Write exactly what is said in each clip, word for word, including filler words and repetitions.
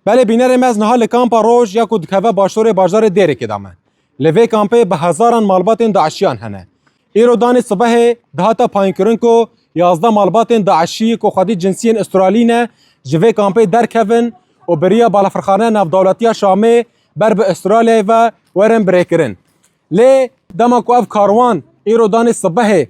Belê bînerê me, ez niha li kampa Roj ya ku dikeve başorê bajarê Dêrikê de me. Li vê kampê bi hezaran malbatên DAIŞiyan hene. Îro danê sibehê dihate payînkirin ku yazdeh malbatên DAIŞî ku xwedî cinsiyên Australî ne, ji vê kampê derkevin û bi riya balafirxaneya navdewletiya Şamê ber bi Australyayê ve werin birêkirin. Lê dema ku ev karwan îro danê sibehê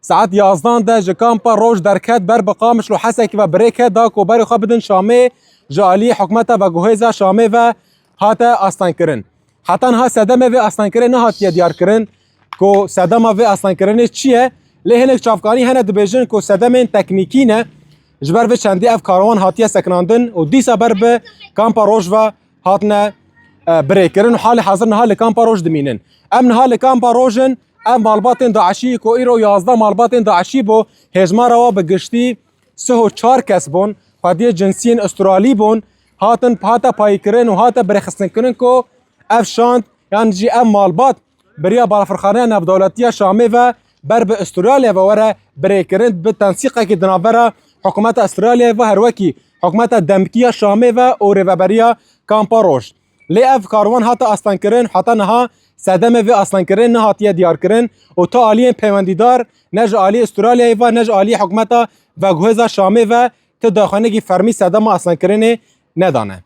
saet yazdan de ji kampa Roj derket, ber bi Qamişlo Hesekê ve birêke da ku berê xwe bidin Şamê, ji aliyê hikûmeta veguhêza Şamê ve hate astengkirin. Heta niha sedemê vê astengkirinê nehatiye diyarkirin ku sedema vê astengkirinê çi ye. Lê hinek çavkanî hene dibêjin ku sedemên teknîkî ne, ji ber vê çendî ev karwan hatiye sekinandin û dîsa ber bi kampa Roj ve hatine, e, birêkirin û halê hazir niha li kampa Roj dimînin. Em niha li kampa Roj in, ev malbatên DAIŞî ku îro yazdeh malbatên DAIŞî bû, hêjmara wa bi giştî sih û çar kes bûn, xwediyê cinsiyên Australî bûn, hatin, hate payîkirin û hate birêxistinkirin ku ev şand, yan jî ev malbat bi riya balafirxaneya navdewletiya Şamê ve ber bi Australya ve were birêkirin, bi tensîqekî di navbera hikûmeta Australyayê ve, her wekî hikûmeta demkî ya Şamê ve û rêveberiya kampa Roj. Lê ev karwan hate astengkirin, heta niha sedemê vê astengkirinê nehatiye diyarkirin û ta aliyên peywendîdar ne ji aliyê Australyayê ve ne ji aliyê hikûmeta veguhêza Şamê ve ti daxuyanekî fermî sedema astengkirinê nedane.